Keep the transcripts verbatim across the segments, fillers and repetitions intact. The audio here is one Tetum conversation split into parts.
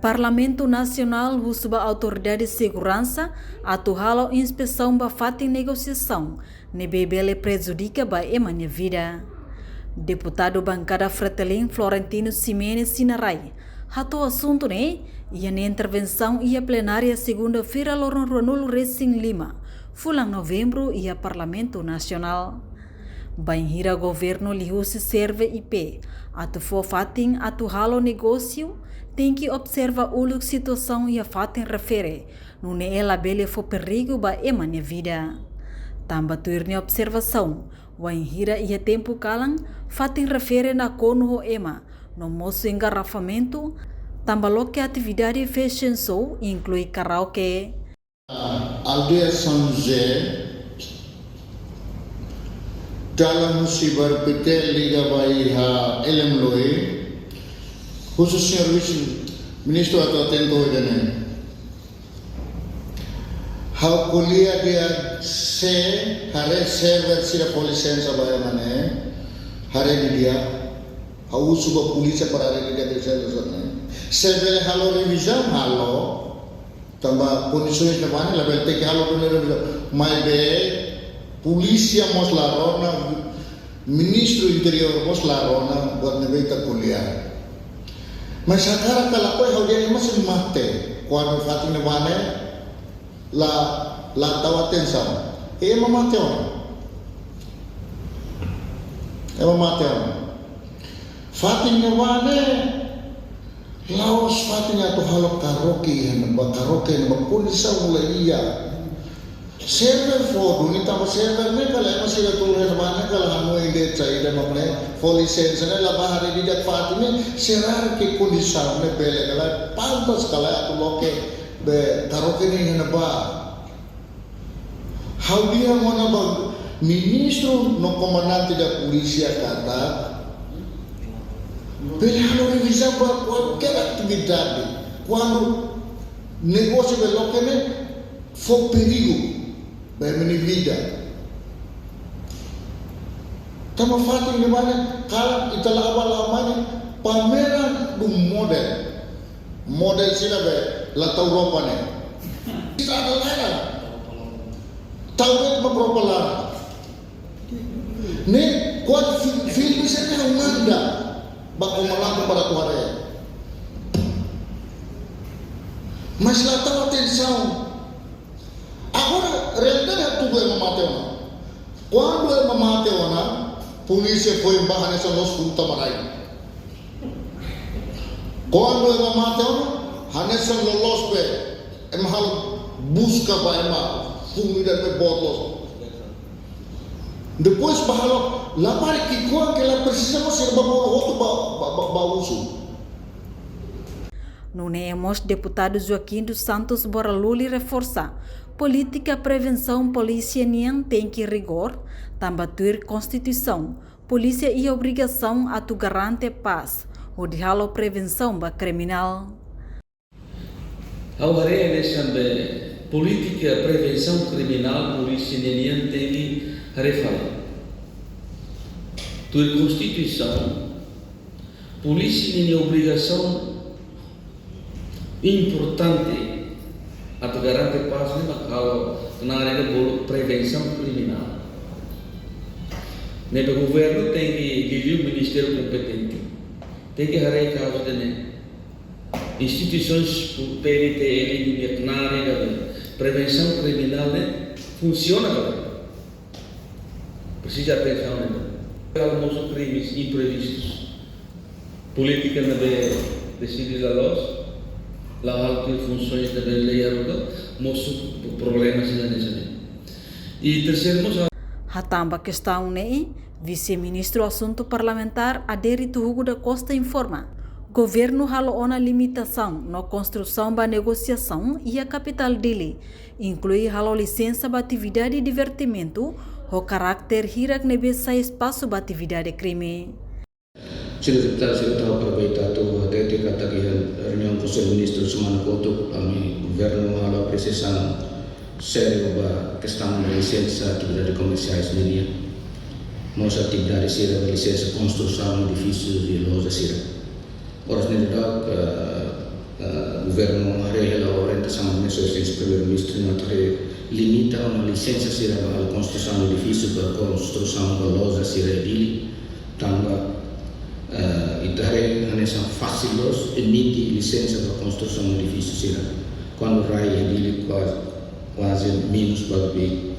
Parlamentu Nasionál husu ba autoridade seguransa atu halo inspesaun ba fatin negosiasaun ne'ebé bele prejudika ba ema nia vida. Deputadu Bankada Fretilin Florentino Ximenes Sinarai hato'o asuntu ne'e iha nia intervensaun iha plenária segunda-feira loron ruanulu resin lima, fulan Novembru iha Parlamentu Nasionál. Bainhira governu liuhusi SERVE I P atu fó fatin atu halo negósiu, tenke observa uluk situasaun iha fatin refere, nune'e labele fó perigu ba ema nia vida. Tanba tuir nia observasaun, wainhira iha tempu kalan, fatin refere nakonu ho ema, no mosu engarrafamentu, tanba loke atividade fashion show, inklui karaoke. Aldeia São José, dalan husi Barpite liga ba iha Elemloi, husu señór vise-ministru atu atenta ho ida-ne'e. Ha'u ko'alia di'ak, se haree server sira fó lisensa ba ema ne'e, haree didi'ak, ha'u husu ba polísia para haree didi'ak lisensa ne'e. Se bele halo revizaun, halo. Tanba kondisaun ne'ebá ne'e labele tenke halo duni revizaun. Maibé polísia mós la rona, ministru interiór mós la rona, buat ne'ebé ita ko'alia. Mas hakarak ka lakohi, ha'u dehan ema sei mate kuandu fatin ne'ebá ne'e la, la tau atensaun. Ema mate ona. Ema mate ona. Fatin ne'ebá ne'e la'ós fatin atu halo karaoke iha ne'ebá, karaoke iha ne'ebá, kondisaun la iha. Server fó duni, tanba server ne'e kala ema sira tolu iha ne'ebá ne'e kala hanoin de'it saida mak ne'e, fó lisensa ne'e la bá haree didi'ak fatin ne'e, será que kondisaun ne'e bele ka lae, pantas ka lae atu loke be karaoke ne'e iha ne'ebá. Ha'u dehan ona ba ministru no komandante da polísia katak bele halo revizaun ba kualkér atividade. Kuandu negósiu bele loke ne'e fó perigu ba ema nia vida. Tanba fatin ne'ebá ne'e kalan ita la'o bá la'o mai ne'e pameran do model. Model sira be la tau roupa ne'e. Sira ada laran. Tau de'it mak roupa laran. Ne'e kuat fil-, filme sira ne'e ha'u manda ba komandante para atu haree. Mas la tau atensaun. Agora, realidade atu ema mate ona. Kuandu ema mate ona, polísia foin bá hanesan loos funu tama-rai. Kuandu ema mate ona, hanesan loloos be, ema halo buska ba ema, funu ida be boot loos. Depois bá halo, labarik ki'ikoan ke la presiza mós sira bá bolu hotu ba, ba, ba, ba husu. Nune'e mós Deputadu Joaquim dos Santos Boraluli reforsa, polítika prevensaun polísia nian tenke rigór, tanba tuir Konstituisaun, polísia iha obrigasaun atu garante pás, hodi halo prevensaun ba kriminál. Ha'u haree hanesan be polítika prevensaun kriminál polísia nian tenke haree fali. Tuir Konstituisaun, polísia nia obrigasaun importante atu garante pás ne'e mak halo knaar ida bolu prevensaun kriminál. Ne'ebé governu tenke, liuliu ministériu kompetente, tenke haree kazu ida-ne'e. Instituisoens P N T L nia knaar ida be prevensaun kriminál ne'e funsiona ka lae? Presiza atensaun ne'e. Almosu krimes imprevistus. Polítika ne'ebé deside la loos, la halo tuir funsoens ne'ebé lei haruka, mosu problema sira hanesan ne'e. I terseiru mós. Hatán ba kestaun ne'e, Vise-Ministru Asuntu Parlamentár Adérito Hugo da Costa informa, governu halo ona limitasaun no konstrusaun ba negosiasaun iha kapitál Dili, inklui halo lisensa ba atividade divertimentu ho karáter hirak ne'ebé sai espasu ba atividade krime. Señór Deputadu, sira tau aproveita atu hatete katak iha reuniaun Konsellu Ministru semana kotuk, ami governu halo apresiasaun sériu ba kestaun lisensa atividade komersiais nian. Mós atividade sira ba lisensa konstrusaun edifísius i loja sira. Oras ne'e daudaun, eh, Governu haree hela orientasaun hanesan Primeiru-Ministru atu limita ona lisensa sira ba halo konstrusaun edifísiu, ba konstrusaun ba loja sira iha Dili. Tanba ita haree hanesan fasil loos emite lisensa ba konstrusaun edifísiu sira, kuandu rai iha Dili kuaze, kuaze menus ba bi.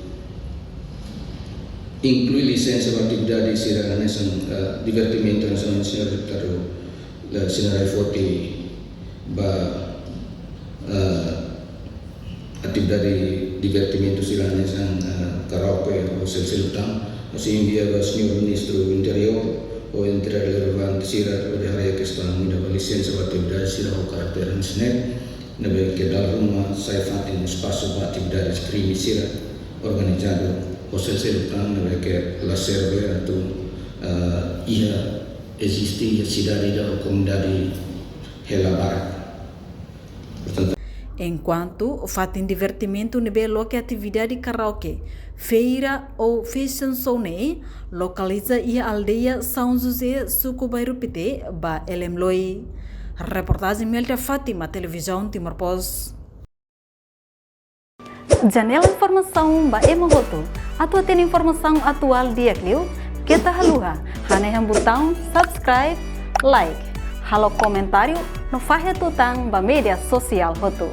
Inklui lisensa ba atividade sira hanesan divertimentu, hanesan señór deputadu sinarai foti ba atividade divertimentu sira hanesan karaoke ou seluk-seluk tan. Ha'u sei envia ba señór Ministru Interiór ou entidade relevante sira hodi haree kestaun ida ba lisensa ba atividade sira ho karakter hanesan ne'e, ne'ebé ke dala ruma sai fatin espasu ba atividade krime sira organizadu ou seluk-seluk tan, ne'ebé ke la serve atu iha eziste iha sidade ida ou komunidade hela barak. Portantu, enkuantu fatin divertimentu ne'ebé loke atividade karaoke, feira ou fashion show ne'e lokaliza iha aldeia São José, suku Bairru Pité, ba Elemloi. Reportajen Melda Fátima, Televizaun Timor Post. Janela informasaun ba ema hotu. Atu hatene informasaun atuál di'ak liu, keta haluha hanehan butaun subscribe, like, halo komentáriu no fahe tutan ba média sosiál hotu.